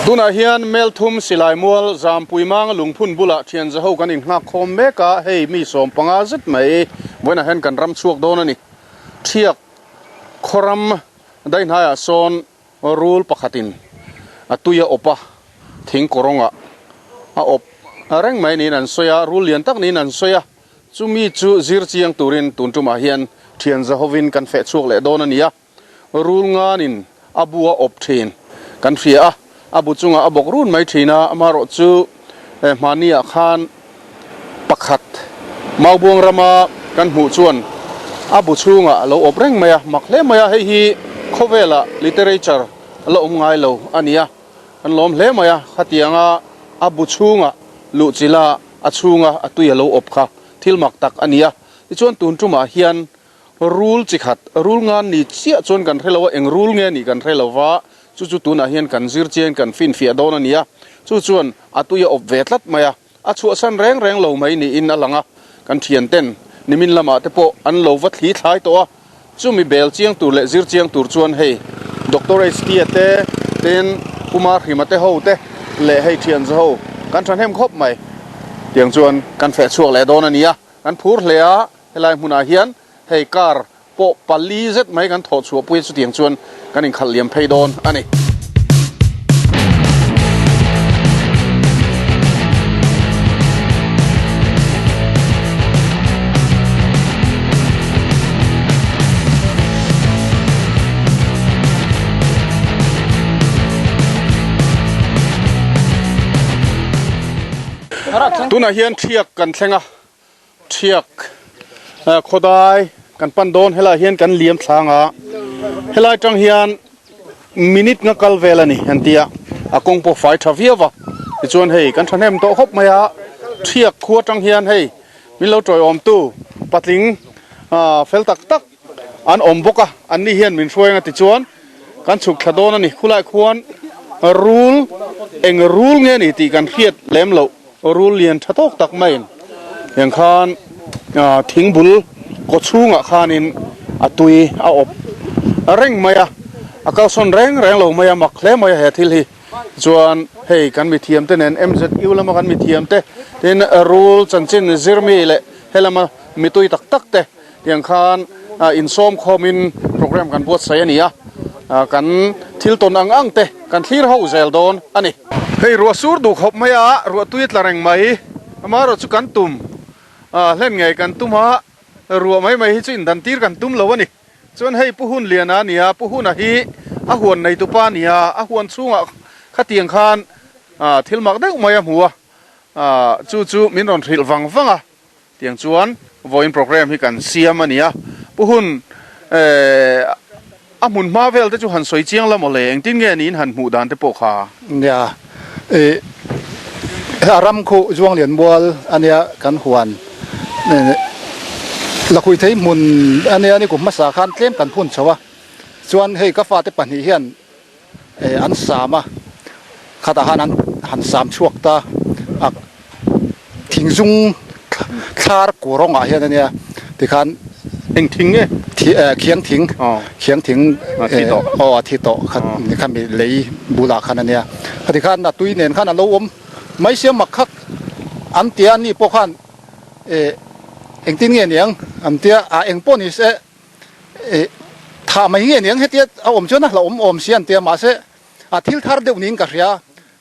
Tunah hian Melthum Silai Mual Zampui Manga lungphun bulah thianza ho kan inghak khawm mek a, hei mi 15 zet mai vawiinah hian kan ram chhuak dawn a ni. Thiak khawram daihnaiah sawn rul pakhatin a tui a awp a, thing kawrawngah a awp reng mai niin an sawi a, rul lian tak niin an sawi a, chumi chu zir chiang turin tun tumah hian thianza hovin kan feh chhuak leh dawn a ni a. Rul nganin a bu a awp thin kan hria a, a bu chungah a bawk run mai thin a, amaherawh chu hmahniah khan pakhat Maubuang rama kan hmuh chuan a bu chhungah a lo awp reng mai a, mak hle mai a, hei hi khawvela literature la awm ngai lo a ni a, kan lawm hle mai a, khatianga a bu chhungah luhchilha a chhunga a tui a lo awp kha thil mak tak a ni a, tichuan tun tumah hian Rul chi khat, rul ngan ni chiah chuan kan hre lo a, eng rul nge nih kan hre lo va, chu chu tunah hian kan zir chian kan finfiah dawn a ni a, chu chuan a tui a awp ve tlat mai a, a chhuahsan reng reng lo mai niin a lang a, kan thian ten nimin lamah te pawh an lo va thli thlai tawh a, chumi bel chiang tur leh zir chiang tur chuan hei Doctor HT-a te, tin Puma Hrima te ho te leh hei thian zaho kan thahnem khawp mai tiang chuan kan feh chhuak leh dawn a ni a, kan phur hle a. Helai hmunah hian hei car pawh pali zet mai kan thawh chhuah pui a chutiang chuan kan inkhalh liam phei dawn a ni. Tunah hian thiak kan thleng a. Thiak khawdai kan pan dawn helaiah hian kan liam thlang a, helai atang hian minute nga kal vel a ni an ti a, a kawng pawh fai tha viau va, tichuan hei kan thahnem tawh khawp mai a, thiak khua atang hian hei min lo tawiawm tu patling fel tak tak an awm bawk a, an ni hian min hruai anga tichuan kan chhuk thla dawn a ni, khulaiah khuan rul eng rul nge ni tih kan hriat lem loh. Rul lian tha tawk tak maiin tiang khan thing bul kaw chhungah khanin a tui a awp reng mai a, a kalsawn reng reng lo mai a, mak hle mai a he thil hi. Chuan hei kan mithiam te nen MZU lama kan mithiam te tin rul chanchin zirmi leh helama mitui tak tak te Tiang khan insawm khawmin program kan buatsaih a ni a, kan thil tawn ang ang te kan thlir ho zel dawn a ni. Hei ruah sur duh khawp mai a, ruah tui a tla reng mai, amaherawh chu kan tum hlen ngei kan tum a, ruah mai mai hi chu indan tir kan tum lo a ni. Chuan hei Pu Hun Liana a ni a, Pu Huna hi a huan neitu pa a ni a, a huan chhungah khatiang khan thil mak deuh mai a hmu a, chu chu min rawn hrilh vang vang a. Tiang chuan vawiin program hi kan siam a ni a, Pu Hun eh a hmun hma vel te chu han sawi chiang la mawle, engtin nge niin han hmuh dan te pawh kha? Nia, eh a ram khu Zuanglian mual a nia kan huan lakhuih thei hmun a nia ni kum hmasa khan tlem kan phun chho a, chuan hei ka fate pahnih hian eh an sam a khatah khan an han sam chhuak ta a thingzung thlar kur rawngah hian a nia tikhan eng thing nge thi eh khiang thing khiang thing a thi tawh aw a thi tawh kha khami lei bulah khan a nia tikhan a tui nen khan a lo awm mai sia mak khak an tia ani pawh khan eh engtin nge niang an tia a eng pawh ni se. Ih thah mai nge niang hetia a awm chuan a hlauhawm awm si an tia mahse a thil thar deuh niin ka hria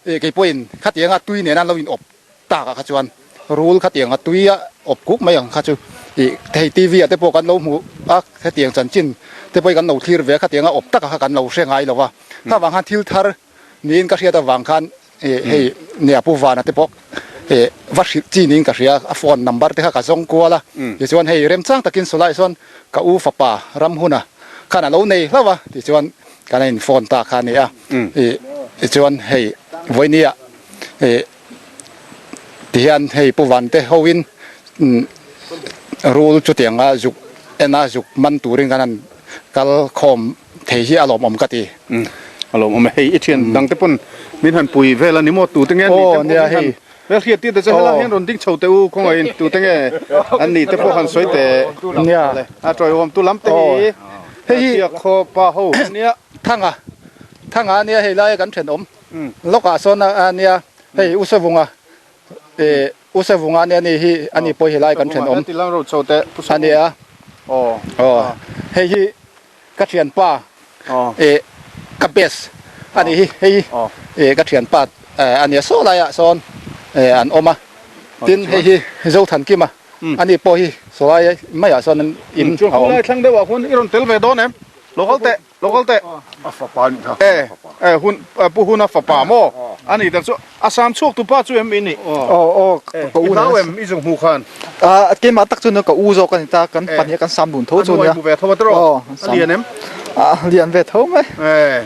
ih kei pawhin khatianga tui nena lo in awp tak ah kha chuan rul khatianga tui a awp kuk mai ang kha chu ih hei TV ah te pawh kan lo hmu a hetiang chanchin te pawhin kan lo thlir ve a khatianga awp tak ah kha kan lo hre ngai lo va kha vang khan thil thar Niin ka hriat avang khan hei nia Pu Vana te pawh va hrilh chi niin ka hria a phone number te kha ka zawng kual a tichuan hei remchang takin sawlai sawn ka u fapa Ramhuna khan a lo nei hlauh a tichuan kan in phone ta kha a ni a tichuan hei vawinia tihian hei Pu Van te hoin rul chutianga zuk en a zuk man turin kan han kal khawm Thei hi a lawmawm ka ti. Umm a lawmawm e. Hei i thian dang te pawn min han pui vel a ni maw? Tute nge an nih te pawh min han vel hriat tir ta che. Helai hian rawn ding chho teh u khawngaihin tute nge an nih te pawh han sawi teh. Nia. A tawiawm tu lam te hi Hei hi Thiak khaw pa ho ania. Thanga. Thanga ania hei laia kan thenawm lawkah sawn a nia hei Usavunga eh Usavunga ania ni hi ani pawh helai kan thenawm ania aw hei hi ka thianpa eh ka best ani hi hei eh ka thianpa ania saw laiah sawn eh an awm a tin hei hi Zothankima ani pawh hi saw lai maiah sawn in a awm. Chuan khulai thlang deuhah khuan i rawn tel ve dawn em? Lo kal teh. Lo kal teh. A fapa nih kha. E, e hun pu hun a fapa maw? A ni tak chu a sam chhuak tu pa chu em i nih? Aw aw ka u I hlau em i zung hmuh khan? A keimah tak chu ka u zawk a ni ta kan pahnih kan sam dun tho chu nia. A hnuai hmu ve tho a tiraw? A lian em? A lian ve tho mai. E,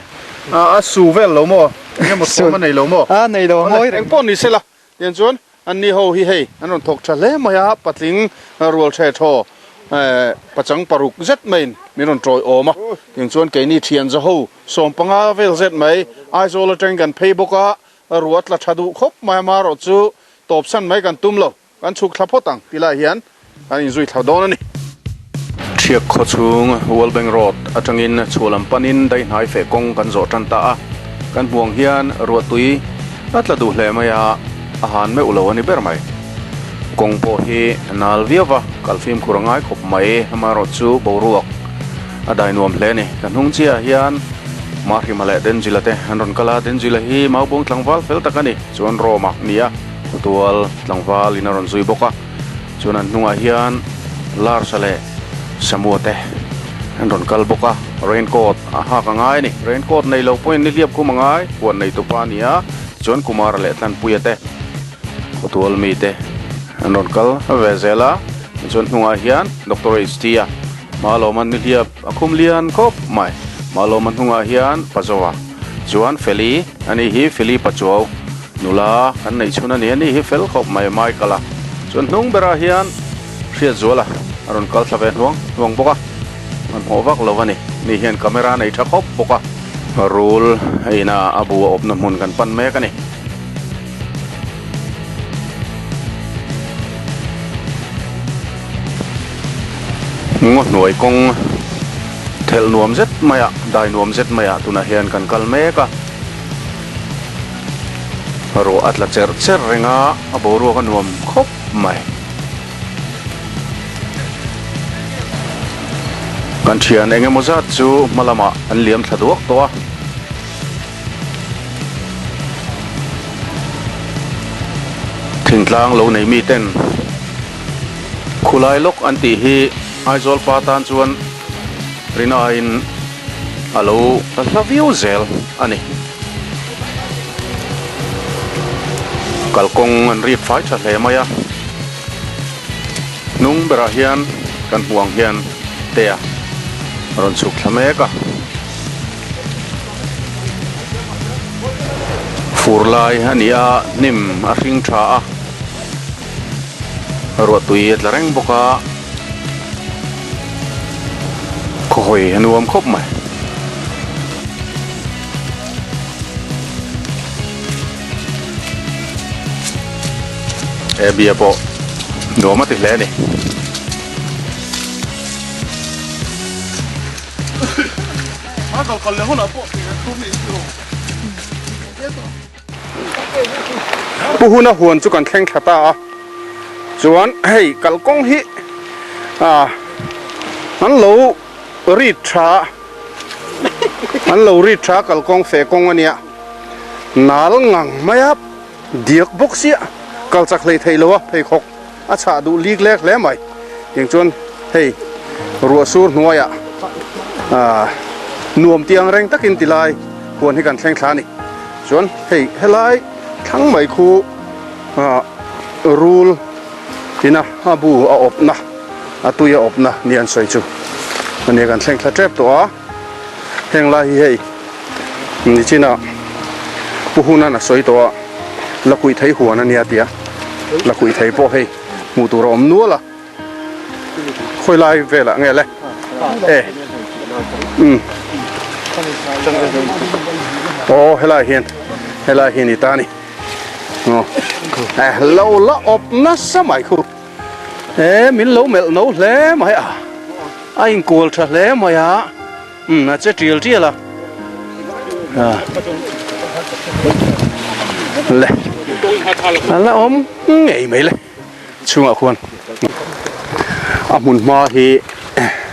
a su vel lo maw? Eng emaw thawm a nei lo maw? A nei lo ngawi reng. Eng pawh ni sela Tiang chuan anni ho hi hei an rawn thawk tha hle mai a, patling rual the thaw pachang paruk zet maiin min rawn tawi awm a. Tiang chuan keini thian zaho 15 vel zet mai Aizawl atangin kan phei bawk a, ruah tla tha duh khawp mai a, marawh chu tawpsan mai kan tum lo. Kan chhuk thla phawt ang ti lai hian kan inzui thla dawn a ni. Thiak khaw chhung World Bank Road atangin chhuah lam panin daihnai feh kawng kan zawh tan ta a, kan hmuang hian ruahtui a tla duh hle mai a, a han meuh lo a ni ber mai. Kawng pawh hi nal viau va, kal fimkhur a ngai khawp mai, amaherawhchu boruak a dai nuam hle a ni. Ka hnung chiahah hian Mahrima leh Denzila te an rawn kal a, Denzila hi Maubawng tlangval fel tak a ni, chuan Rome-a ni a. Khawtual tlangval in a rawn zui bawk a, chuan an hnungah hian Lars-a leh Samua te an rawn kal bawk a, raincoat a hak a ngai a ni, raincoat nei lo pawhin nihliap khum a ngai, huan nei tupa a ni a, tichuan Kumara leh Tlanpuia te Khawtual mi te an rawn kal ve zel a, tichuan hnungah hian Doctor HT-a Malawma nihliap a khum lian khawp mai, Malawma hnungah hian Pazoa chuan Feli a ni hi Feli Pachuau. Nula kan neih chhun a ni a ni hi fel khawp mai Michael a chuan hnung berah hian Hriatzuala a rawn kal thla ve hnuang hnuang bawk a, hmanhmawh vak lo a ni. Ni hian camera nei tha khawp bawk a, rul ina a bu a awpna hmun kan pan mek a ni. Ngaw hnuai kawng thelh nuam zet maiah dai nuam zet maiah tunah hian kan kal mek a. Ruah a tla cherh cherh reng a, a boruak a nuam khawp mai. Kan thian eng emaw zat chu hma lamah an liam thla duak tawh a. Thingtlang lo nei mi ten khulai lawk an tih hi Aizawl pa tan chuan rinaiin a lo hla viau zel a ni. Kalkawng an rip fai tha hle mai a, hnung berah hian kan hmuh ang hian tea a rawn chhuk thla mek a. Fur lai a ni a, hnim a hring tha a, ruahtui a tla reng bawk a, khawhawi a nuam khawp mai. He bia pawh nuam a ti hle a ni. Pu huna huan chu kan thleng thla ta a chuan hei kalkawng hi ah an lo rit tha An lo ri tha kalkawng fe kawng a nia. Nal ngang mai a, diak bawk sia kal chak hlei thei lo a, pheikhawk a chhah duh lik lek hle mai. Tiang chuan hei ruah sur hnuaiah aah nuam tiang reng takin ti lai huan hi kan thleng thla a ni. Chuan hei helai thlang mai khu aah rul ina a bu a awpna. A tui a awpna ni an sawi chu a nia kan thleng thla tep tawh a, heng lai hi hei nichinah Pu Hunan a sawi tawh a, Lakuih thei huan a nia tia, Lakuih thei pawh hei hmuh tur a awm nual a, khawi lai velah nge le e umm aw helai hian helai hi a ni ta a ni aw lo la awp nasa mai khu. He min lo melh no hle mai a, a inkual tha hle mai a, umm a che tial tial a. Le a la awm ngei mai le chhungah khuan a hmun hma hi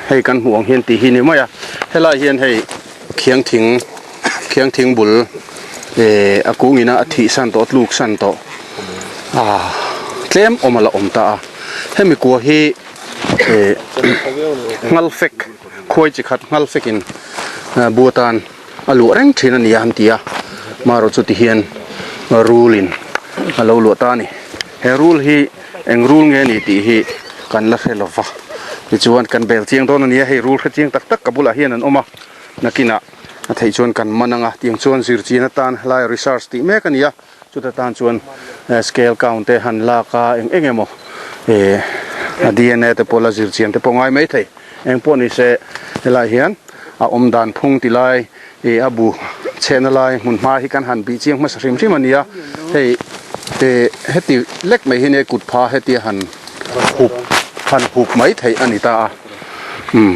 hei kan hmuh ang hian tih hi ni mai a helai hian hei khiang thing khiang thing bul eh a kung ina a thih san tawh a tluk san tawh ah tlem awm a la awm ta a hemi kua hi eh nghal fek khuai chi khat nghal fek in bu atan a luah reng thin a ni a an ti a marawh chu ti hian rul in a lo luah ta a ni he rul hi eng rul nge a ni tih hi kan la hre lo va tichuan kan bel chiang dawn a ni a hei rul hre chiang tak tak ka bulah hian an awm a nakinah a theih chuan kan man ang a tiang chuan zir chian atan helai research tih mek a ni a. Chuta tan chuan scale count te han lak a eng eng emaw eh a dna te pawh la zir chian te pawh ngai mai thei. Eng pawh ni se helai hian a awm dan phung ti lai ih a bu chhehna lai hmun hma hi kan han bih chiang hmasa hrim hrim a ni a. Hei eh heti lek mai hi nia kut pha hetia han hup han hup mai theih a ni ta a. Umm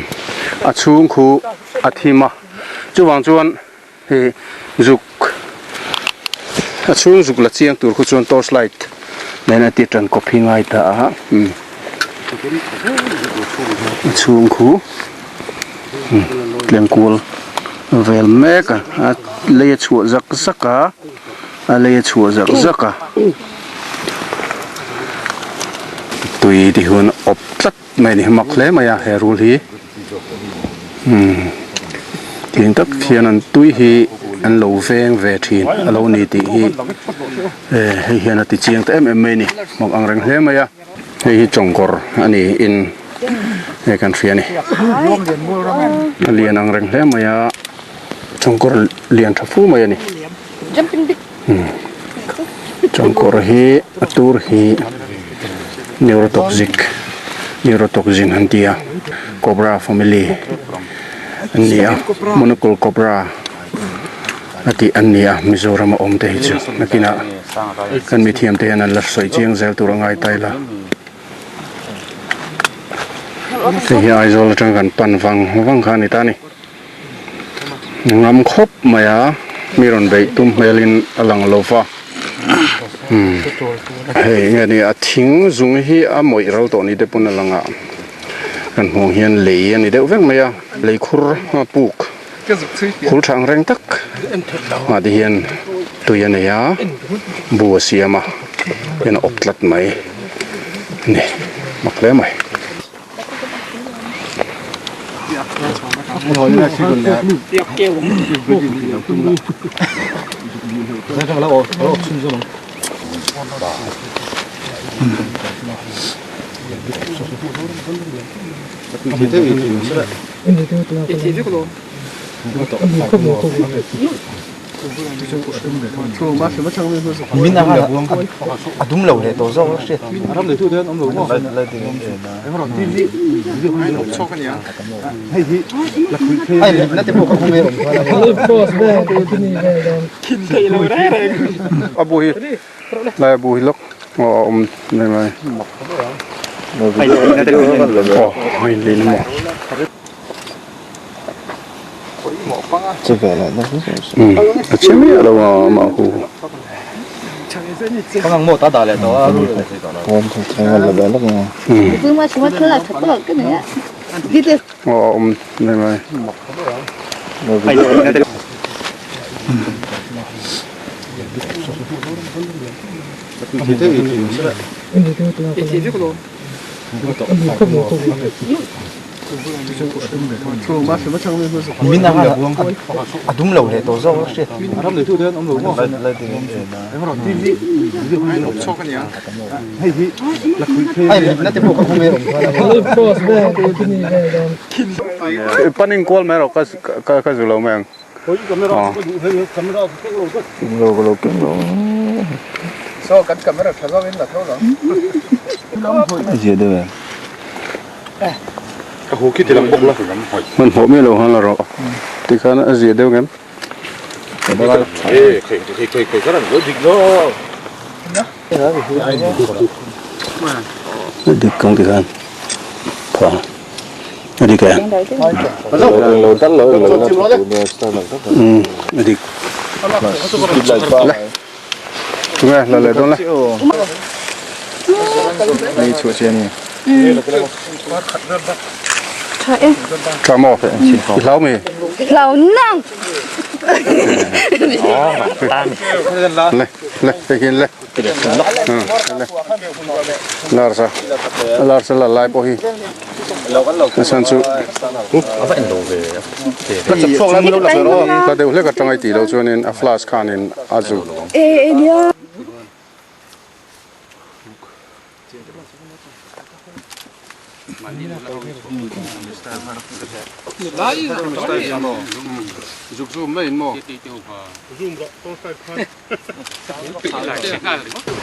a chhung khu a thim a chuvang chuan. Hei zuk a chhung zuk la chiang tur khu chuan torch light nen a ti tan kawp hi ngai ta a umm a chhung khu umm tlem kual vel mek a a lei a chhuah zak zak a a lei a chhuah zak zak a tui ti huan a awp tlat. Mai ni mak hle mai a he rul hi umm thing tak hian an tui hi an lo veng ve thin a lo ni tih hi eh hei hian a ti chiang ta em em mai a ni mak ang reng hle mai a hei hi chawngkawr a ni in hei kan hria a ni a lian ang reng hle mai a chawngkawr lian tha fu mai a ni umm chawngkawr hi a tur hi. Neurotoxic Neurotoxin an ti a cobra family an ni a monocle cobra a tih an ni a Mizoram a awm te hi chu nakinah kan mithiam te hian an la sawi chiang zel tur a ngai ta ila hei hi Aizawl atang kan pan vang vang kha a ni ta a ni ngam khawp mai a mi rawn beih tum hmelin a lang lo va umm hei nge ni a thing zung hi a mawih ral tawh ni te pawn a lang a kan hmuh hian lei a ni deuh vek mai a lei khur a puk khur tha ang reng tak mah ti hian tui a nei a bu a siam a hian a awp tlat mai a ni mak hle mai. A dum lo leh tawh zawk a hriat. A bu hi lai a bu hi lawk aw a awm mai mai aw a inlin maw. A che miah lo a amah hu. Aw a awm mai mai. A dum lo leh tawh zawk a hriat. Paning kual mai rawh ka ka zu lo mai ang. Hmanhmawh miah lo han la rawh tikhan a zia deuh ngem. A dik kang tikhan pha a dik em? A dik. Le tunge la leh dawn le. Tha maw? I hlau mi? Hlau nang. Le le hei hian le. Le Larsa Larsa la lai pawh hi a chhan chu hla deuh hlek atanga i tih loh chuanin a flash khanin a zuk.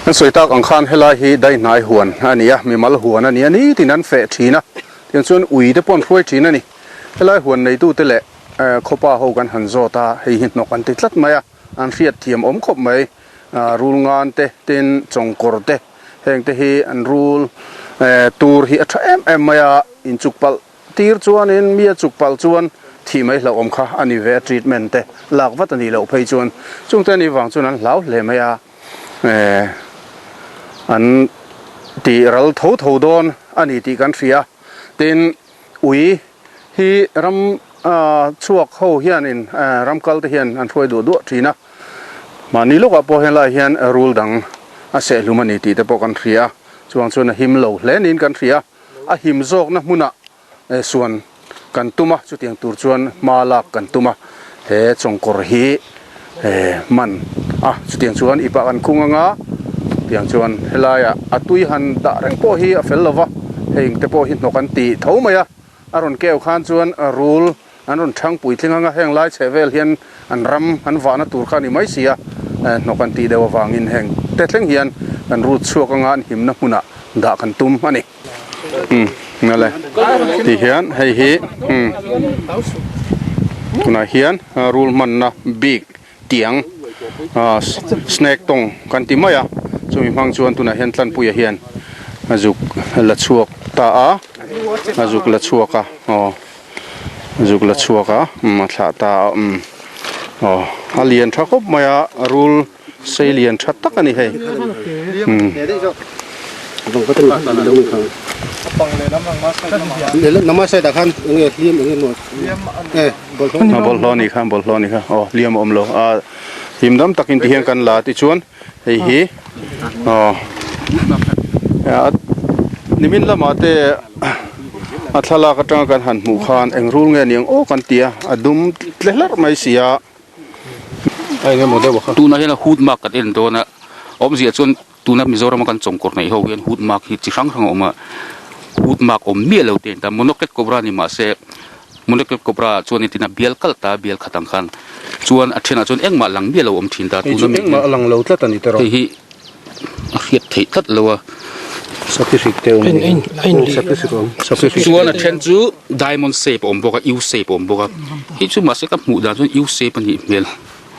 An sawi tak ang khan helai hi daihnai huan a ni a, mimal huan a ni a, nitin an feh thin a, tiang chuan ui te pawh an hruai thin a ni. Helai huan neitute leh khawpa ho kan han zawt a, hei hi hnawk an ti tlat mai a, an hriat thiam awm khawp mai. Rul ngan te, tin chawngkawr te, heng te hi an rul tur hi a tha em em mai a, inchuk palh Tir chuanin mi a chuk palh chuan thih mai hlauhawm kha a ni ve a, treatment te lak vat a nih loh phei chuan chungte a nih vang chuan an hlau hle mai a, eh an tih ral tho tho dawn a ni tih kan hria. Tin, ui hi ram chhuak ho hianin ram kal te hian an hruai duah duah thin a, mahni lawkah pawh helai hian rul dang a sehhlum a ni tih te pawh kan hria a, chuvang chuan a him lo hle niin kan hria. A him zawkna hmunah suan kan tum a, chutiang tur chuan hma lak kan tum a, he chawngkawr hi man a, chutiang chuan ipah kan khung anga, tiang chuan helaiah a tui han dah reng pawh hi a fel lova, heng te pawh hi hnawk an ti tho mai a, a rawn keu khan chuan rul an rawn thang puitling anga heng lai chheh vel hian an ram an vahna tur kha a ni mai si a, hnawk an tih deuh avangin heng te thleng hian kan rut chhuak anga an himna hmunah dah kan tum a ni. Umm nale ti hian hei hi umm tunah hian rul hmanna bik tiang ah snake tawng kan ti mai a chumi hmang chuan tunah hian Tlanpuia hian a zuk la chhuak ta a a zuk la chhuak a aw a zuk la chhuak a umm a thlah ta a umm aw a lian tha khawp mai a rul sei lian tha tak a ni hei umm. A bawlhhlawh a nih kha bawlhhlawh a nih kha aw hliam a awm lo a him dam takin ti hian kan la tichuan hei hi aw nimin lamah te a thlalak atanga kan han hmuh khan eng rul nge niang aw kan ti a a dum tle hlarh mai si a. Tunah hian a hood mark kan en dawn a awmzia chuan Tuna Mizorama kan chawngkawr neih ho hian hood mark hi chi hrang hrang a awm a, hood mark awm miah lo te a ni ta. Monocled cobra ni mah se, monocled cobra ah chuan entin a bial kalh ta a, bial khat ang khan chuan a thenah chuan engmah lang miah lo a awm thin ta. Hei chu engmah a lang lo tlat a ni tawh. Hei hi a hriat theih tlat lo a. Sakhi hrik te awm a ni. Sakhi hrik a awm. Sakhi hrik. Chuan a then chu diamond shape a awm bawk a, U shape a awm bawk a. Hei chu mahse ka hmuh dan chuan U shape a nih hmel.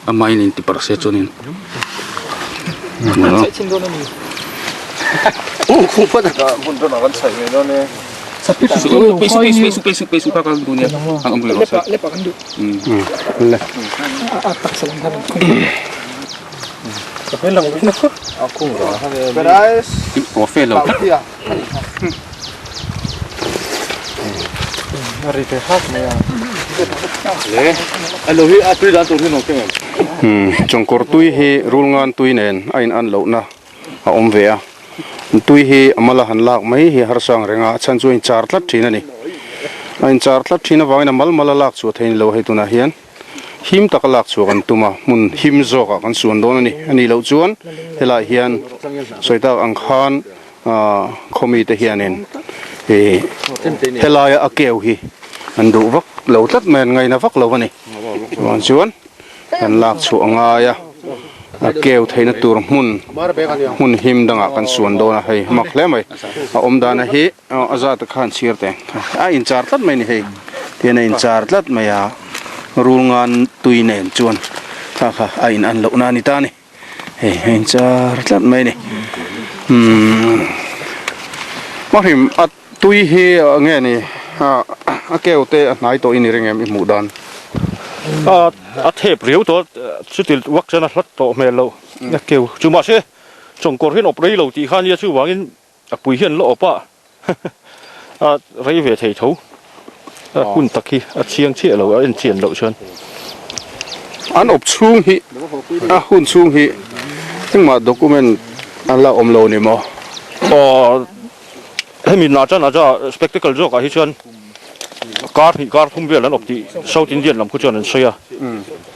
A main in ti parh se chuanin Chawngkawr tui hi rulngan tui nen a in an lohna a awm ve a, tui hi a mala han lak mai hi harsa ang reng a, a chhan chu a inchar tlat thin a ni. A inchar tlat thin avangin a mal mala lak chhuah theih a ni lo hei tunah hian. Him taka lak chhuah kan tum a, hmun him zawkah kan suan dawn a ni. A nih loh chuan helaiah hian sawi tak ang khan ahh khawmi te hianin ih helaia a keu hi an duh vak lo tlat mai, an ngaina vak lo a ni. Chuvang chuan kan lak chhuah a ngai a, a keu theihna tur hmun hmun him dangah kan suan dawn a, hei mak hle mai. A awm dana hi. Aw a zat khan chhir teh a inchar tlat mai a ni hei tihian a inchar tlat mai a rul ngan tui nen chuan kha kha a in an lohna a ni ta a ni hei a inchar tlat mai a ni umm hmahrim a tui hi nge ni a keu te a hnai tawh i ni reng em i hmuh dan. A thep riau tawh a, chuti vak chuan a hlat tawh hmel loh a keu. Chu mahse chawngkawr hian awp rei lo tih kha ania chuvangin a pui hian la awp a, a rei ve thei tho. A hun tak hi a chiang chiah lo, a en chian loh chuan. An awp chhung hi a hun chhung hi engmah document a la awm lo ni maw? Aw. Hemi na chuan aja spectacle zawk ah hi chuan kar hnih kar thum vel an awp tih South Indian lam khu chuan an sawi a,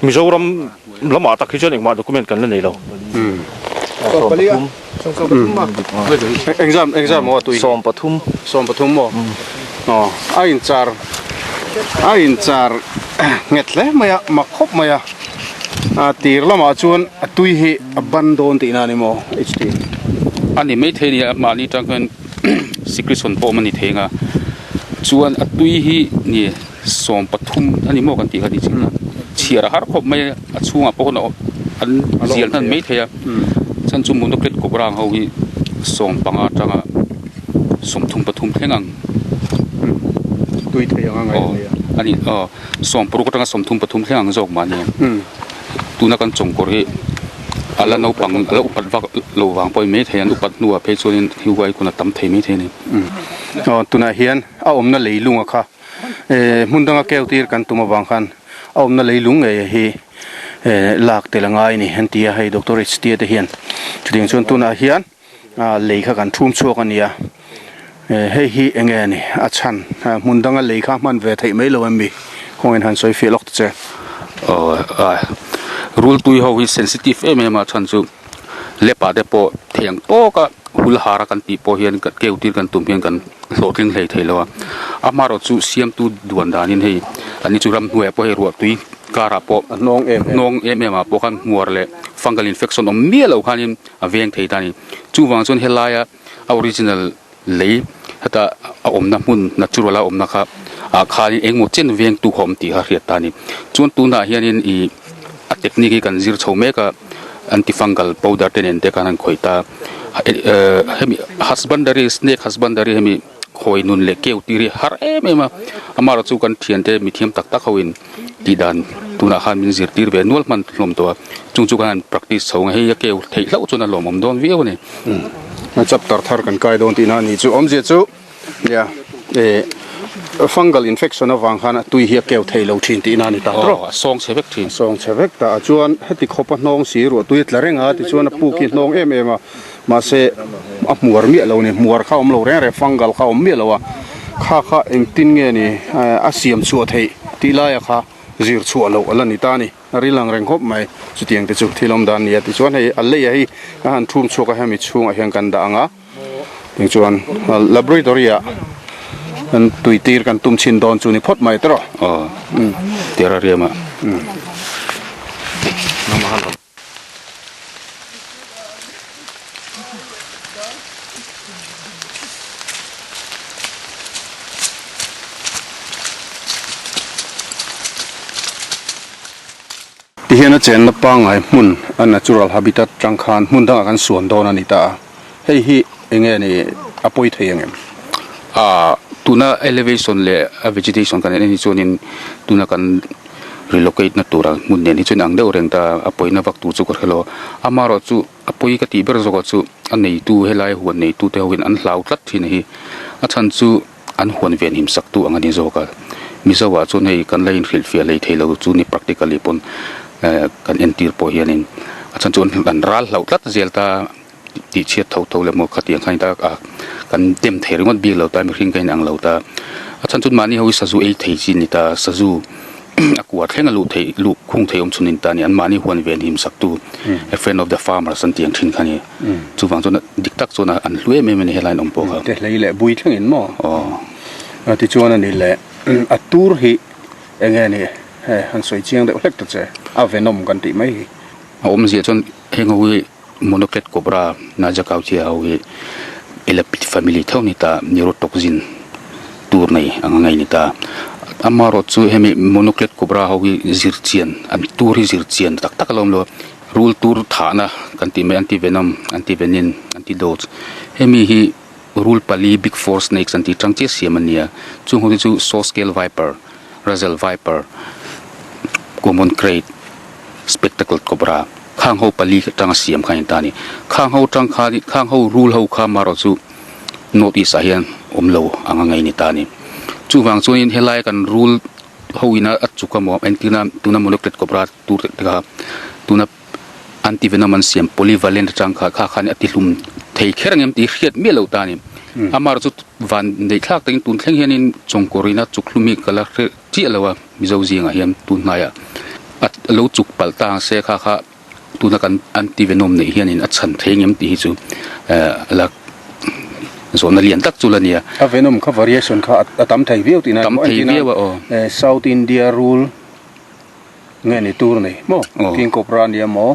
Mizoram lamah tak hi chuan engmah document kan la nei lo. Exam exam maw tui 13 13 maw aw a in char a in char nghet hle mai a mak khawp mai a a tir lamah chuan a tui hi A ban dawn tihna a ni maw HT? A ni maithei a ni a, mahni tang hian secretion pawh awm a ni thei ang a, chuan a tui hi ni 13 a ni maw kan tih kha ni chin a, chhiar a har khawp mai a, a chhungah pawh khawn an zial hnan maithei a, chhan chu monocled cobra ang ho hi 15 atanga 33 thleng ang. Tui thei ang a ngaih a ni a. A ni aw, 16 atanga 33 thleng ang zawk mahni. Tuna kan chawngkawr hi a la naupang a la upat vak lo vang pawhin maithei an upat hnuah phei chuanin hiu ai kun a tam thei maithei a ni. Aw tunah hian a awmna leilunga kha eh hmun danga keu tir kan tum avang khan a awmna leilung ngei hi eh lak tel a ngai a ni an ti a hei Doctor H T te hian chutiang chuan tunah hian lei kha kan thum chhuak a ni a hei hi eng nge a ni a chhan hmun danga lei kha hman ve theih mai lo em mi kawngin han sawi fiah lawk ta che. Aw rul tui ho hi sensitive em em a chhan chu lep ah te pawh thei ang tawk a hul har a kan tih pawh hian keu tir kan tum hian kan hlawhtling hlei thei lo a amaherawh chu siamtu duan danin hei an ni chu ramhnuaiah pawh hei ruah tui karah pawh a hnawng em em hnawng em em ah pawh khan hmuar leh fungal infection awm miah lo khanin a veng thei ta a ni. Chuvang chuan helaia a original lei heta a awmna hmun natural a awmna kha ah khanin engemaw chen vengtu kha a awm tih kha a hriat ta a ni. Chuan tunah hianin ih a technique hi kan zir chho mek a anti fungal powder te nen te khan an khawih ta a hemi husbandary snake husbandary hemi khawi nun leh keu tir hi har em em a amaherawhchu chu kan thiante mithiam tak tak ho in tih dan tunah khan min zirtir ve nual hman hlawm tawh a chung chu khan an practice chho ang hei a keu theih hlauh chuan a lawmawm dawn viau a ni. A chapter thar kan kai dawn tihna a ni chu awmzia chu nia eh fungal infection avang khan a tui hi a keu thei lo thin tihna a ni ta tawh. Aw a sawng chhe vek thin. A sawng chhe vek ta a chuan heti khawp a hnawng si ruah tui a tla reng a tichuan a puk hi hnawng em em a mahse a hmuar miah lo a ni hmuar kha a awm lo reng reng fungal kha a awm miah lo a kha kha engtin nge ni a siam chhuah theih tih laia kha zir chhuah loh a la ni ta a ni a ril ang reng khawp mai chutiang te chu thil awm dan a ni a tichuan hei a leiah hi a han thum chhuak a hemi chhungah hian kan dah ang a tichuan laboratory ah kan tui tir kan tum chhin dawn chu ni phawt mai tawh aw terrarium ah. Tihian a chenna pangngai hmun a natural habitat tang khan hmun dangah kan suan dawn a ni ta a, hei hi eng nge ni a pawi thei ang em? Aaa tuna elevation leh a vegetation kan en hi chuanin tuna kan relocate na tura hmun nen hi chuan ang deuh reng ta a pawina vak tur chu ka hre lo a, amaherawhchu a pawi ka tih ber zawkah chu a neitu helai huan neitu te hoin an hlau tlat thin a hi a chhan chu an huan ven him sak tu ang a ni zawk a, Mizo ah chuan hei kan la inhrilhfiah lei thei lo chu ni practically pawn eh kan entir pawh hianin a chhan chu an ral hlauh tlat zel ta tih chhiat tho tho leh maw khatiang khan ta a kan dem thei ringawt bik lo ta mihring ka inang lo ta a chhan chu mahni ho hi sazu ei thei chi ni ta sazu a kua thleng a luh theih luh khung thei awm chhun a ni ta a ni an mahni huan ven him sak tu a friend of the farmers an tih ang thin kha a ni chuvang chuan dik tak chuan an hlu em em a ni helai an awm pawh kha. Te hlei leh bui thleng in maw? Aw. Tichuan a ni leh a tur hi eng nge ni hei han sawi chiang deuh hlek ta che a venom kan tih mai hi. A awmzia chuan heng ho hi Monocled cobra Naja kauchia ho hi Elapid family tho ni ta, neurotoxin tur nei ang a ngei ni ta. Amaherawh chu hemi Monocled cobra ho hi zir chian an tur hi zir chian tak tak a lo awm lo a, rul tur thahna kan tih mai antivenom, antivenin, antidotes hemi hi rul pali big four snakes an tih tang chiah siam a ni a, chung ho te chu saw scale viper, Russell viper. Common Krait, Spectacled Cobra khang ho pali atanga siam kha a ni ta a ni. Khang ho atang khan khang ho rul ho kha marawh chu North East ah hian awm lo ang a ngei ni ta a ni. Chuvang chuanin helai kan rul ho ina a chuk emaw entirna tuna Monocled Cobra tur te kha tuna antivenom an siam polyvalent atang kha kha khan a ti hlum thei kher ang em tih hriat miah lo ta a ni. Amaherawhchu van neih thlak takin tun thleng hianin chawngkawr ina chuk hlum hi ka la hre chiah lo a Mizo zingah hian tun hnaiah a lo chuk palh ta ang se kha kha tuna kan antivenom neih hianin a chhan thei ang em tih hi chu a la zawhna lian tak chu la nia. A venom kha variation kha a tam thei viau tihna Tam thei viau a aw. South India rul Nge ni tur nei maw? King Cobra nia maw?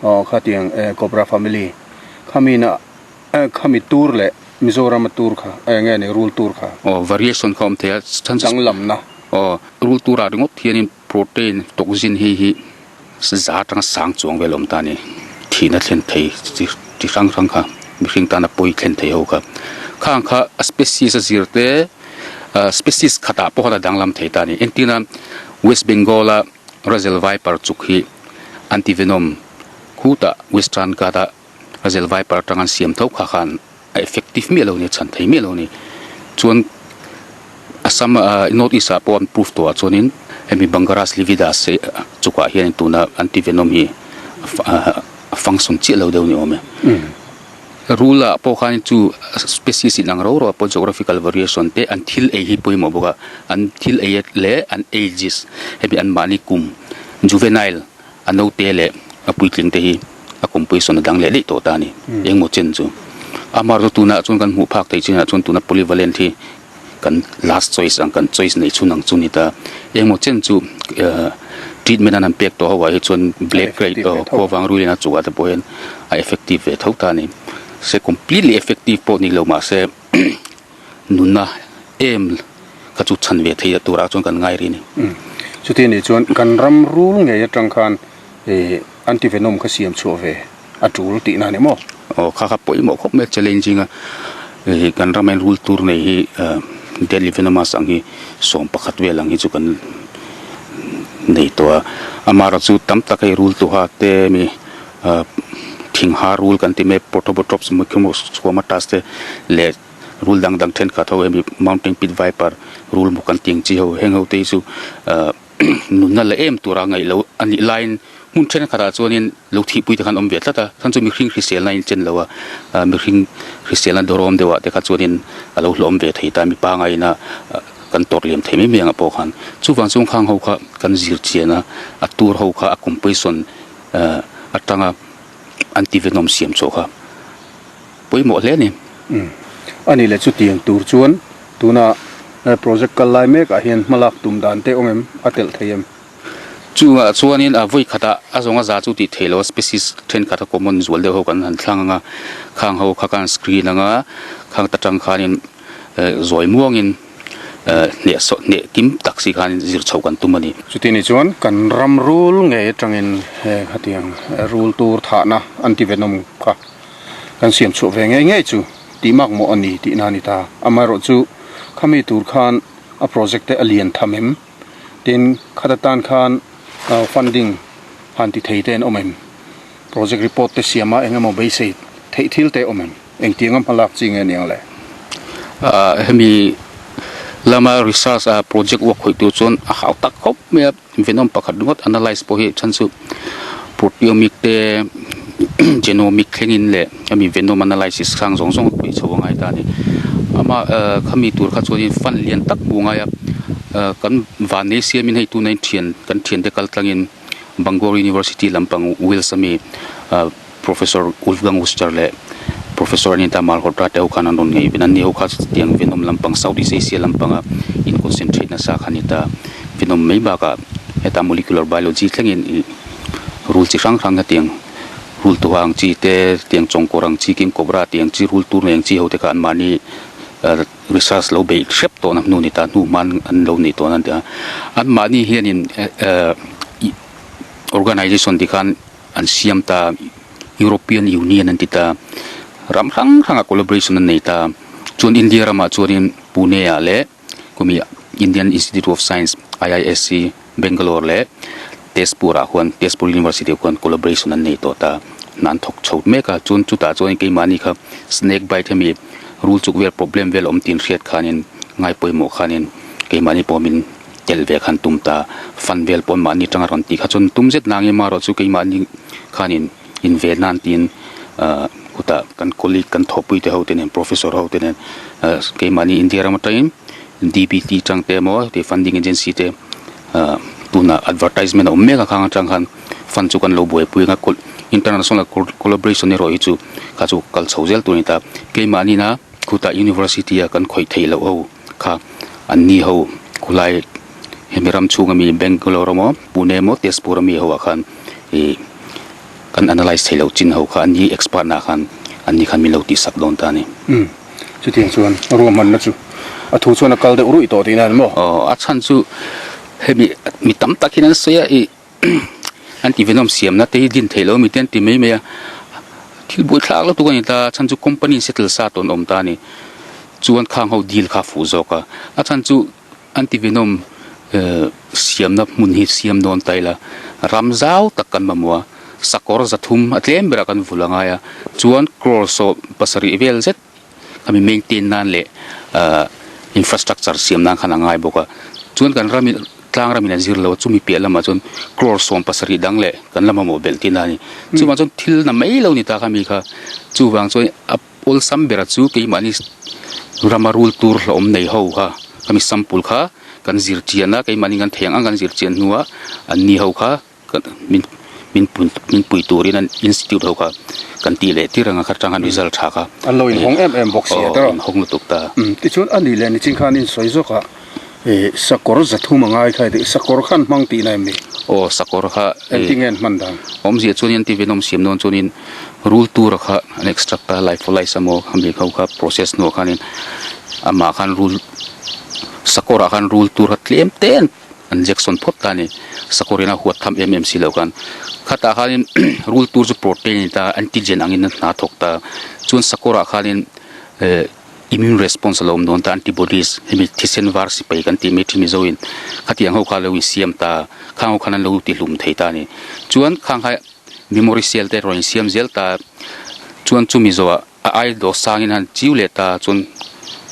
Aw khatiang Cobra family khami na khami tur leh Mizoram a tur kha nge ni rul tur kha? Aw variation kha awm thei a chhan chu Danglamna. Aw rul tur ah ringawt hianin protein toxin hei hi za atanga sang chuang vel a awm ta a ni. Thihna thlen thei chi hrang hrang kha mihring tana pawi thlen thei ho kha. Khang kha a species a zir te species khatah pawh khan a danglam thei ta a ni. Entirna West Bengal a Russell Viper chuk hi antivenom khutah Western Ghat a Russell Viper atang an siam tho kha khan a effective miah lo a ni, a chhan thei miah lo a ni. Chuan Assam North East ah pawh an proof tawh ah chuanin hemi Bungarus lividus chukah hian tuna antivenom hi a function chiah lo deuh ni awm e. Rul ah pawh khan chu species in ang ro ro ah pawh geographical variation te an thil ei hi pawimawh bawk a, an thil ei leh an ages hemi an mahni kum juvenile a naute leh a puitling te hi a composition a dang leh daih tawh ta a ni engmaw chen chu. Amaherawhchu tunah chuan kan hmuh phak theih chinah chuan tuna polyvalent hi kan last choice ang kan choice neih chhun ang chu ni ta. Engmaw chen chu treatment an han pek tawh ho ah hi chuan black grade aw khuavang ruilin a chungah te pawh hian a effective ve tho ta a ni. Se completely effective pawh ni lo mahse nunna em kha chu chhan ve thei turah chuan kan ngai rih a ni. Chuti anih chuan kan ram rul ngei atang khan antivenom kha siam chhuah ve. a tul tihna a ni maw? Aw kha kha pawimawh khawp mai a challenging a ih kan ram hian rul tur nei hi ah deadly venomous ang hi 11 vel ang hi chu kan nei tawh a amaherawh chu tam tak hei rul tuha te mi ah thing ha rul kan ti mai protobotrops squamatus te leh rul dang dang thenkhat ho hemi mountain pit viper rul maw kan tih ang chi ho heng ho te hi chu ah. Nunna la em tura ngaih loh a nih laiin hmun thenkhatah chuanin lo thihpui te khan awm ve tlat a, chhan chu mihring hriselna a inchen lo a, mihring hriselna dawrawm deuhah te kha chuanin a lo hlawm ve thei ta, mi pangaina kan tawrh liam thei mai mai ang ah pawh khan. Chuvang chuan khang ho kha kan zir chian a, a tur ho kha a composition atanga antivenom siam chhuah kha pawimawh hle a ni. A nih leh chutiang tur chuan tuna project kal lai mek ah hian hmalak tum dan te awm em? A telh thei em? Chungah chuanin a vawi khatah a zawng a za chu tih theih loh a species thenkhat a common zual deuh ho kan han thlang ang a, khang ho kha kan screen ang a, khang ta tang khanin zawi muangin hneh sawh hneh kim tak si khanin zir chhoh kan tum a ni. Chuti ni chuan kan ram rul ngei atangin hetiang rul tur thahna antivenom kha Kan siam chhuah ve ngei ngei chu tih mak mawh a ni tihna a ni ta. Amaherawh chu khami tur khan a project te a lian tham em? Tin, khat atan khan funding han ti thei te an awm em? Project report te siam a eng emaw beisei theih thil te awm em? Engtianga hma lak chi nge niang le? Hemi lama research a project work khawih tur chuan a hau tak khawp mai a. Venom pakhat ringawt analyse pawh hi chhan chu proteomic te genomic thlengin leh hemi venom analysis sang zawng zawng a khawih chho a ngai ta a ni. Ama eh khami tur kha chuanin fund lian tak hmuh a ngai a, eh kan vannei siamin hei tuna in thian kan thiante kal tlangin Bangor University lampang Wales ami eh Professor Wolfgang Uster leh Professor Anita Malhotra te ho khan an rawn ngei ven a, ni ho kha chutiang Venom lampang South East Asia lampanga in concentrate nasa kha a ni ta. Venom mai bakah heta molecular biology thlengin ih rul chi hrang hrang hetiang rul tuha ang chi te, tiang chawngkawr ang chi, king cobra tih ang chi, rul tur nei ang chi ho te kha anmahni research lo beih hrep tawhna hnu a ni ta, hnu hman an lo nei tawhna an ti a. Anmahni hianin ih organization tikhan An siam ta, European Union an ti ta, ram hrang hrangah collaboration an nei ta. Chuan India ramah chuanin Pune ah leh kumi Indian Institute of Science, IISc, Bangalore leh. Tezpur ah khuan Tezpur University ah khuan collaboration an nei tawh ta hna an thawk chho mek a chuan chutah chuan keimahni kha snake bite hemi rul chuk vel problem vel awm tih hriat khanin ngai pawimawh khanin keimahni pawh min tel ve khan tum ta fund vel pawh mahni atanga rawn tih kha chuan tum zet nangin marawh chu keimahni khanin inve nan tiin ahh khutah kan colleague kan thawhpui te ho te nen professor ho te nen ahh keimahni India ram atangin D_B_T atang te emaw tih funding agency te ahh tunah advertisement a awm mek a khang atang khan fund chu kan lo buaipui anga international collaboration erawh hi chu kha chu kal chho zel tur a ni ta keimahni na khutah university a kan khawih theih loh ho kha an ni ho khulai hemi ram chhunga mi Bangalore emaw Pune emaw Tezpur ami ho ah khan ih kan analyse theih loh chin ho kha an ni expert nah khan an ni khan min lo tihsak dawn ta a ni. Umm chutiang chuan ruahmanna chu a thu chuan a kal deuh ruih tawh tihna a ni maw? Aw a chhan chu hemi mi tam tak hian an sawi a ih an ti venom siamna te hi din theih loh ami te an ti mai mai a thil buaithlak lutuk a ni ta a chhan chu company settle sa tawn awm ta a ni chuan khang ho deal kha a fuh zawk a a chhan chu anti venom eh siamna hmun hi siam dawn ta ila ram zau tak kan mamawh a sakawr zathum a tlem berah kan vul a ngai a chuan crore sawm pasarih vel zet. Khami maintain nan leh ahh infrastructure siam nan khan a ngai bawk a, chuan kan ram in tlang ram in an zir lo a chumi piah lamah chuan crore 70 dang leh kan la mamawh belh tihna a ni. Chuvang chuan thil na mai lo ni ta kha mi kha, chuvang chuan a awlsam bera chu keimahni rama rul tur hlawm nei ho kha khami sample kha kan zir chian a keimahni kan thei ang ang kan zir chian hnuah an ni ho kha Min min min pui turin an institute ho kha kan tih leh tir ang a kha tang khan result tha kha. An lo inhawng em em bawk si a tawh. Aw inhawng lutuk ta. Umm tichuan a nih leh nichin khan insawi zawk a ih sakawr zathum a ngai kha tih sakawr khan hmang tihna em ni? Aw sakawr kha ih. Engtin nge an hman dan? Awmzia chuanin an ti venom siam dawn chuanin rul tura kha an extract a lypholyse emaw khami ho kha process hnuah khanin amah khan rul sakawrah khan rul tur kha tlem te an An injection phawt ta a ni. Sakawr in a huat tham em em si loh khan khatah khanin rul tur chu protein a ni ta a, antigen angin a hna thawk ta a. Chuan sakawrah khanin eh immune response a lo awm dawn ta a, antibodies hemi thisen var sipai kan tih mai thin Mizoin khatiang ho kha a lo insiam ta a, khang ho khan an lo tihlum thei ta a ni. Chuan khang kha memory cell te a rawn insiam zel ta a, chuan chumi zawhah A ai dawh sangin han chiu leh ta chuan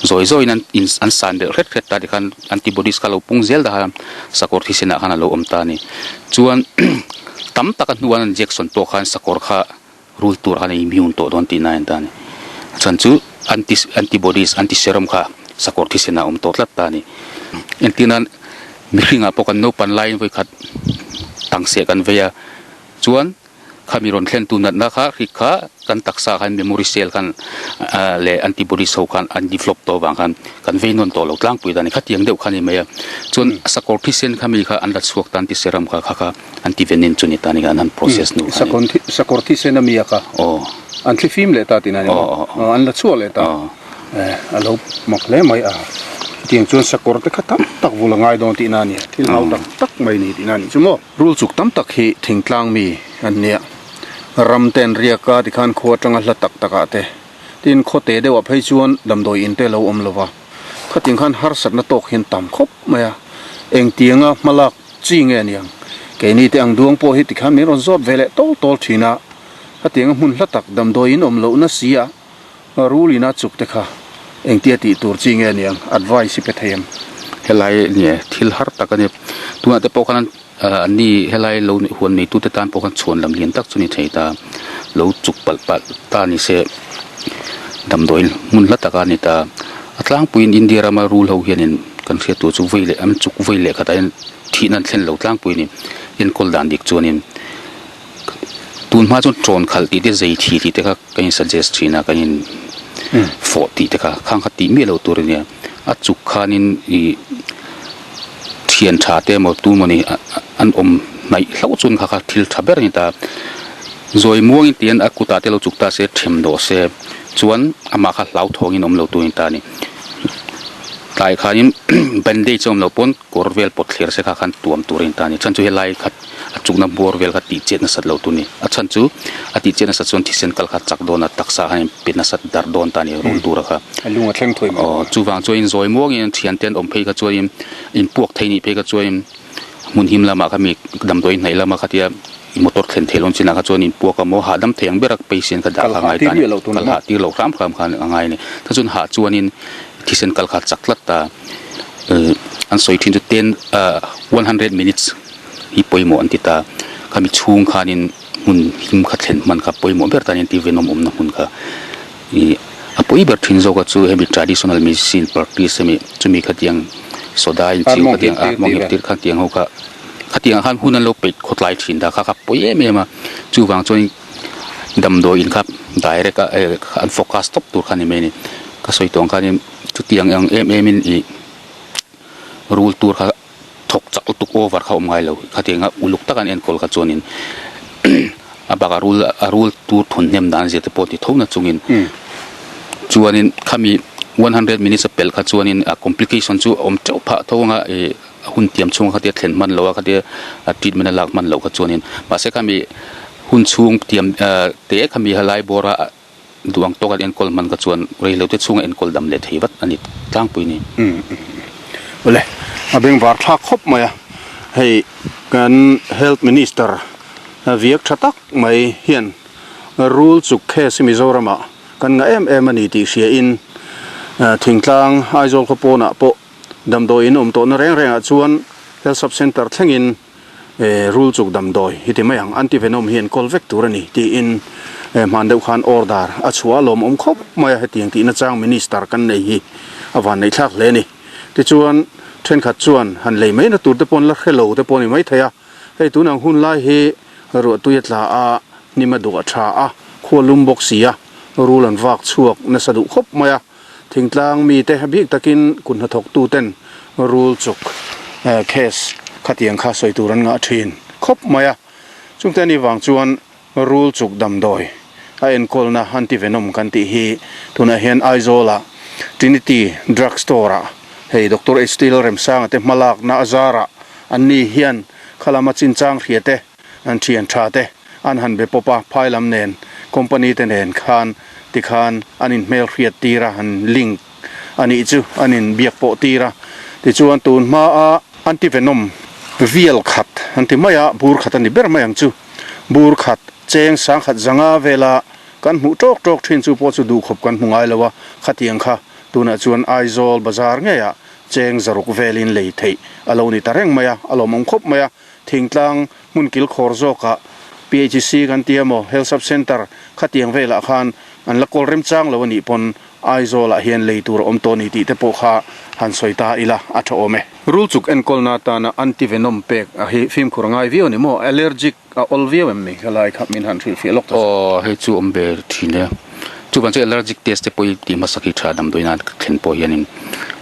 zawi zawiin an in an san belh hret hret ta tikhan antibodies kha a lo pung zel dah a sakawr thisenah khan a lo awm ta a ni. Chuan tam taka hnuah an injection pawh khan sakawr kha rul tur khan a immune tawh dawn tihna a en ta a ni. A chhan chu anti antibodies antiserum kha sakawr thisenah a awm tawh tlat ta a ni. Entirnan mihringah pawh kan naupan laiin vawikhat tangseh kan vei a chuan Khami rawn thlentu natna kha hrik kha kan taksa khan memory cell khan leh antibodies ho khan an develop tawh avang khan kan vei nawn tawh lo tlangpui ta a ni. Khatiang deuh kha a ni mai a. Chuan sakawr thisen khami kha an la chhuak ta antiserum kha kha kha antivenin chu ni ta a ni kha an han process hnu kha a ni. Sakawr thisen a mi a kha an thlifim leh ta tihna a ni maw? An la chhuak leh ta. A lo mak hle mai a, chutiang chuan sakawr te kha tam tak vul a ngai dawn tihna a ni a, thil hau tak tak mai ni tihna a nih chu maw. Rul chuk tam tak hi thingtlang mi an nia, ram te an riak a tikhan khua atanga hla tak tak ah te, tin khaw te deuh ah phei chuan damdawi in te lo awm lo va, khatiang khan harsatna tawk hian tam khawp mai a, engtianga hmalak chi nge aniang, keini te ang duang pawh hi tikhan min rawn zawt ve leh tawl tawl thin a, khatianga hmun hla tak damdawi in awm lohna si a. Rul ina chuk te kha engtia tih tur chi nge niang advice i pe thei em? Helai nge thil har tak a ni. Tunah te pawh khan an ni helai lo huan neitu te tan pawh khan chhuan lam lian tak chu ni thei ta. Lo chuk palh palh ta ni se damdawi hmun hla tak a ni ta. A tlangpuiin India rama rul ho hianin kan hriat tur chu vei leh an chuk vei leh khatah hian thihna an thlen lo tlangpui a ni. Enkawl dan dik chuanin. Tun hma chuan ṭawn khalh tih te zei thi tih te kha ka in suggest thin a, ka in fawh tih te kha khang kha tih miah lo tur a nia. A chuk khanin ih thian tha te emaw tu mawni an awm hnaih hlauh chuan kha kha thil tha ber a ni ta. Zawi muangin tihian a kutah te lo chuk ta se ṭhem dawh se chuan amah kha hlauthawngin awm lo tur a ni ta a ni. Tlai khanin bandage a awm loh pawn kawr vel pawt thler se kha khan tuam tur a ni ta a ni. Chhan chu helai kha. A chukna bawr vel kha tih chet nasat lo tur a ni. A chhan chu a tih chet nasat chuan thisen kal kha chak dawn a, taksa khan in pe nasat darh dawn ta a ni rul tura kha. A lung a thleng thawi mai. Aw, chuvang chuan in zawi muangin thian te an awm phei kha chuan in in puak thei nih phei kha chuan in. Hmun him lamah kha mi damdawi hnaih lama khatia motor thlen theih loh chinah kha chuan inpuak a maw hahdam thei ang ber a patient kha dah kha a ngai ta a ni. Kal hah tir lo hram hram kha a ngai a ni. Ta chuan hah chuanin thisen kal kha a chak tlat ta. An sawi thin chu ten 100 minutes hi pawimawh an ti ta. Khami chhung khanin hmun him kha thlen hman kha pawimawh ber ta a ni anti venom awmna hmun kha. Ih a pawi ber thin zawk a chu hemi traditional medicine practice hemi chumi khatiang soda in chiu khatiang a mawng nghet tir khatiang ho kha khatiang ah khan hun an lo peih khawtlai thin ta kha kha pawi em em a chuvang chuan damdawi in kha direct a eh an focus tawp tur kha a ni mai a ni ka sawi tawh ang khanin chutiang ang em em in ih rul tur kha. Thawk chak lutuk over kha awm ngai lo. Khatianga uluk taka an enkawl kha chuanin a bakah rul a rul tur thun hnem dan zia te pawh ti tho na chungin chuanin khami 100 minutes a pelh kha chuanin a complication chu a awm teuh phah tho anga ih a hun tiam chhunga khatia thlen hman loh a khatia a treatment a lak hman loh kha chuanin mahse khami hun chhung tiam te khami helai bawra Duh ang tawk an enkawl hman kha chuan reilote chhunga enkawl dam leh thei vat a ni tlangpui ni. Awle, a bengvar thlak khawp mai a, hei kan Health Minister viak tha tak mai hian rul chuk case hi Mizoramah kan ngah em em a ni tih hria in thingtlang Aizawl khaw pawnah pawh damdawi in awm tawhna reng rengah chuan Health Sub Centre thlengin Rul chuk damdawi hi ti mai ang, anti-venom hi an kawl vek tur a ni tiin hman deuh khan order a chhuah a lawmawm khawp mai a, hetiang tihna chang Minister kan nei hi a van neih thlak hle a ni. Tichuan thenkhat chuan han lei mai na tur te pawh an la hre lo te pawh a ni maithei a, hei tunang hun lai hi ruahtui a tla a, hnim a duh a tha a, khua lum bawk si a, rul an vak chhuak nasa duh khawp mai a. Thingtlang mite bik takin kut hnathawktuten rul chuk case khatiang kha sawi tur an ngah thin khawp mai a. Chungte anih vang chuan rul chuk damdawi a enkawlna anti-venom kan tih hi tunah hian Aizawla Trinity Drug Store-ah hei Doctor HT Lalremsanga te hmalakna a zarah anni hian khalama chinchang hria te an thian tha te an han be pawp a, phai lam nen company te nen khan tikhan an in hmelhriat tir a, an link a nih chu an in biak pawh tir a, tichuan tun hma a anti-venom vial khat an ti mai a, bur khat a ni ber mai ang chu, bur khat cheng sangkhat zanga vela kan hmuh tawk tawk thin chu pawh chu duhkhawp kan hmu ngai lo a, khatiang kha tunah chuan Aizawl bazar ngeiah cheng zaruk velin lei theih a lo ni ta reng mai a, a lawmawm khawp mai a. Thingtlang hmun kilkhawr zawkah PHC kan ti emaw Health Sub Centre khatiang velah khan an la kawl remchang lo a nih pawn Aizawlah hian lei tur a awm tawh a ni tih te pawh kha han sawi ta ila a tha awm e. Rul chuk enkawlna atana anti-venom pek a hi fimkhur a ngai viau a ni maw? Allergic a awl viau em ni? Helai kha min han hrilhfiah lawk ta che. Aw hei chu awm ve thin e. Chuvang chu allergic test te pawh hi tih hmasak hi tha damdawiin a thlen pawh hianin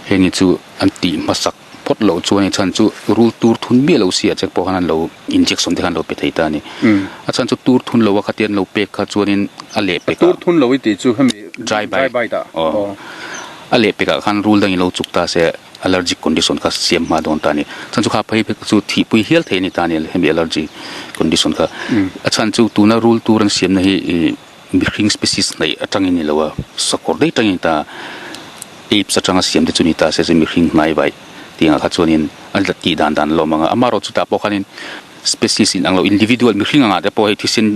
heng hi chu an tih hmasak Phawt loh chuan i chhan chu rul tur thun miah lo si ah che pawh khan an lo injection te khan an lo pe thei ta a ni. A chhan chu tur thun lo a khatia an lo pek kha chuanin a leh pek ah. Tur thun lo i tih chu hemi dry bite ah. Aw. A leh pek ah khan rul dangin lo chuk ta se allergic condition kha siam hma dawn ta a ni. Chhan chu kha phei phei chu thihpui hial thei a ni ta a ni hemi allergy condition kha. A chhan chu tuna rul tur an siamna hi ih Mihring species hnaih atangin ni lo a, sakawr daih atangin ta apes atanga siam te chu ni ta se chu mihring hnai vaih tih angah kha chuanin a la tih dan dan lawm ang a, amaherawh chutah pawh khanin species in ang lo individual mihring angah te pawh hei thisen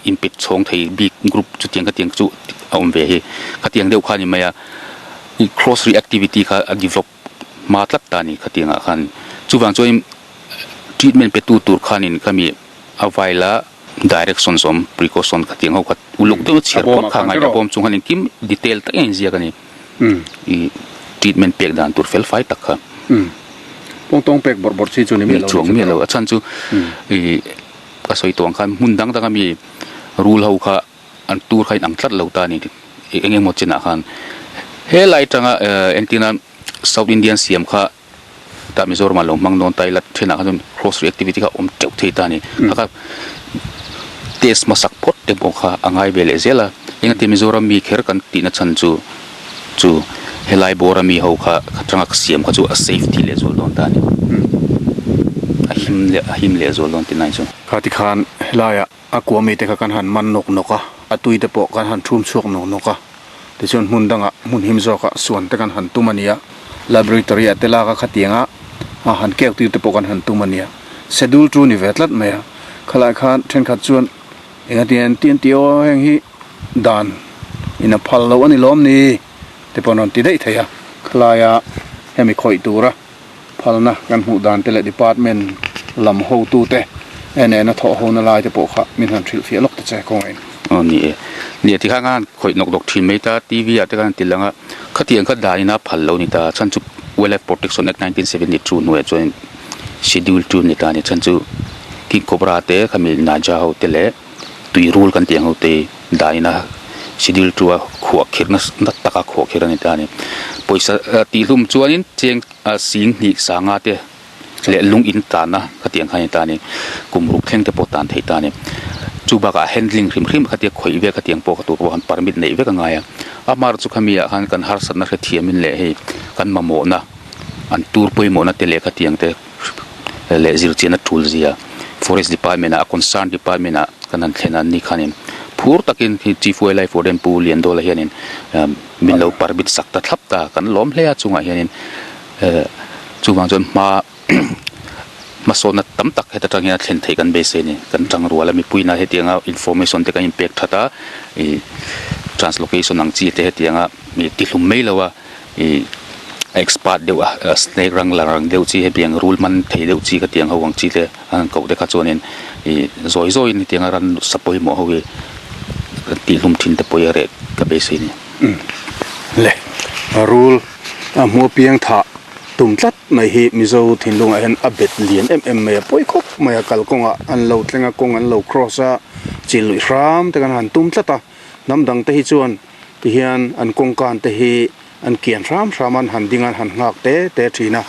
inpet chhawng thei bik group chutiang khatiang chu a awm ve hi khatiang deuh kha a ni mai a, cross reactivity kha a develop hma tlat ta a ni khatiang ah khan chuvang chuanin treatment pe tu tur khanin khami a vaila. Direction zawm precaution kha tiang ho kha uluk deuh a chhiar phawt kha ngai a bawm chung khan engkim detail tak in ziak a ni i treatment pek dan tur fel fai tak kha. Pawng tawng pek bawrh bawrh chi chu ni miah lo chuang miah lo a chhan chu i ka sawi tawh ang khan hmun dang dang ami rul ho kha an tur kha in ang tlat lo ta a ni eng emaw chinah khan helai atanga entirna South Indian siam kha tah Mizoram ah lo hmang dawn ta ila thenah khan chuan cross reactivity kha a awm teuh thei ta a ni. Kha kha test hmasak phawt te pawh kha a ngai ve leh zel a, engati Mizoram mi kher kan tihna chhan chu chu helai bawra mi ho kha atanga siam kha chu a safety leh zual dawn ta a ni. A him leh a him leh zual dawn tihna hi chu. Kha tikhan helaiah A kua mite kha kan han man nawk nawk a, a tui te pawh kan han thum chhuak nawk nawk a, tichuan hmun dangah hmun him zawkah suan te kan han tum a nia, laboratory ah te lak a khatianga a han keu tir te pawh kan han tum a nia. Schedule two ni ve tlat mai a, khalai khan thenkhat chuan engati an ti an ti aw heng hi dan in a phal loh a ni lawm ni te pawh an rawn ti daih thei a, khalaia hemi khawih tura phalna kan hmuh dan te leh department lam hotute nena thawh hona lai te pawh kha min han hrilhfiah lawk ta che kawngaiin. Aw ni e, ni e tikhan khan khawih nawk nawk thin mai ta TV ah te khan an ti lang a, khatiang kha dan ina phal lo ni ta chhan chu Wildlife Protection Act 1972 hnuaiah chuan Schedule two ni ta a ni chhan chu King Cobra te khami Naja ho te leh tui rul kan tih ang ho te dan ina Schedule two a khuah khirh na taka khuah khirh a ni ta a ni. Pawisa tihhlum chuanin cheng sing hnih sanga te leh lung in tanna khatiang kha a ni ta a ni. Kum ruk thleng te pawh tan theih ta a ni. Chu bakah handling hrim hrim khatia khawih vek khatiang pawh kha tur pawh khan permit neih vek a ngai a. Amar chu khami ah khan kan harsatna hrethiamin leh hei kan mamawhna an tur pawimawhna te leh khatiang te leh zirchianna tul zia forest department ah a concern department ah kan han thlen a ni khanin phur takin khi chief wildlife warden pu Liandawla hianin min lo permit sak ta thlap ta kan lawm hle a chungah hianin chuvang chuan hma hmasawnna tam tak heta tang hian a thlen theih kan beisei a ni kan tangrual a mipuiin a hetianga information te kan inpek that a ih translocation ang chi te hetianga tihlum mai lo a. Ih expert deuh a snake rang la rang deuh chi hetiang rul man thei deuh chi khatiang ho ang chi te an han koh te kha chuanin ih zawi zawiin hetianga ran sa pawimawh ho hi kan tihhlum thin te pawh hi a reh ka beisei a ni. Umm le rul a hmuh apiang thah tum tlat mai hi Mizo thinlungah hian a bet lian em em mai a pawi khawp mai a kalkawngah an lo thleng a kawng an lo cross a chil luih hram te kan han tum tlat a hnam dang te hi chuan Tihian an kawngkan te hi an kian hram hram a, an han ding a, an han nghak te te thin a.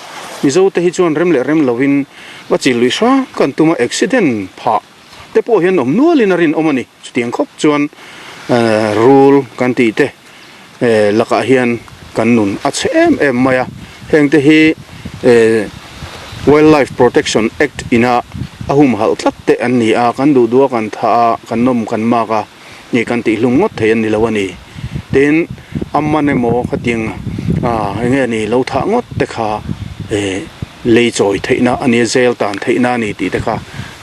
Mizo te hi chuan rem leh rem lovin va chil lui hram kan tum a, accident phah te pawh hian awm nualin a rinawm a ni. Chutiang khawp chuan rul kan tih te lakah hian kan nun a chhe em em mai a. Heng te hi Wildlife Protection Act ina a humhalh tlat te an ni a, kan duh duh a kan thah a, kan nawm kan mak a. Nge kan tihhlum ngawt thei an ni lo a ni. Tin, a man emaw khatiang ah eng nge ni lo thah ngawt te kha eh lei chawi theihna a nia, zel tan theihna a ni tih te kha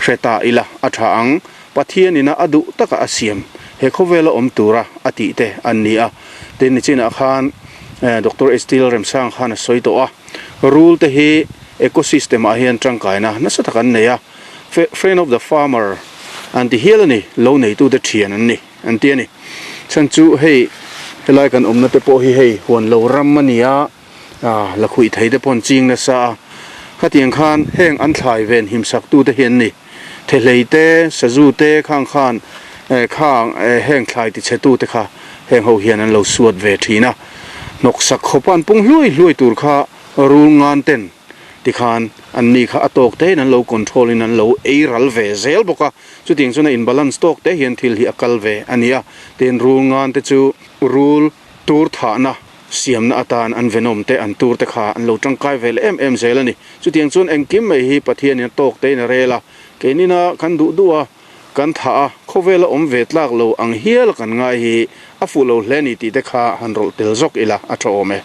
hre ta ila a tha ang. Pathian ina a duh taka a siam he khawvela awm tura a tih te an ni a. Tin, nichinah khan Doctor HT Lalremsang khan a sawi tawh a, rul te hi ecosystem ah hian tangkaina nasa tak an nei a. Friend of the farmer an ti hial a ni, lo neitute thian an ni an ti a ni. Chhan chu hei helai kan awmna te pawh hi hei huan lo ram a ni a, ah la khuih thei te pawh an ching nasa a, khatiang khan heng an thlai ven himsak tute hi an ni. Thehlei te, sazu te khang khan eh khang eh heng thlai tichhe tute kha heng ho hian an lo suat ve thin a, hnawksak khawpa an pung hluai hluai tur kha rul ngan ten Tikhan an ni kha a tawk te in an lo control in an lo ei ral ve zel bawk a, chutiang chuan a in balance tawk te hian thil hi a kal ve a ni a. Tin, rul ngan te chu rul tur thahna siamna atan an venom te an tur te kha an lo tangkai ve leh em em zel a ni. Chutiang chuan engkim mai hi Pathian in a tawk te in a rel a, keinina kan duh duh a, kan thah a, khawvela awm ve tlak lo ang hial kan ngai hi a fuh lo hle a ni tih te kha han rawlh tel zawk ila a tha awm e.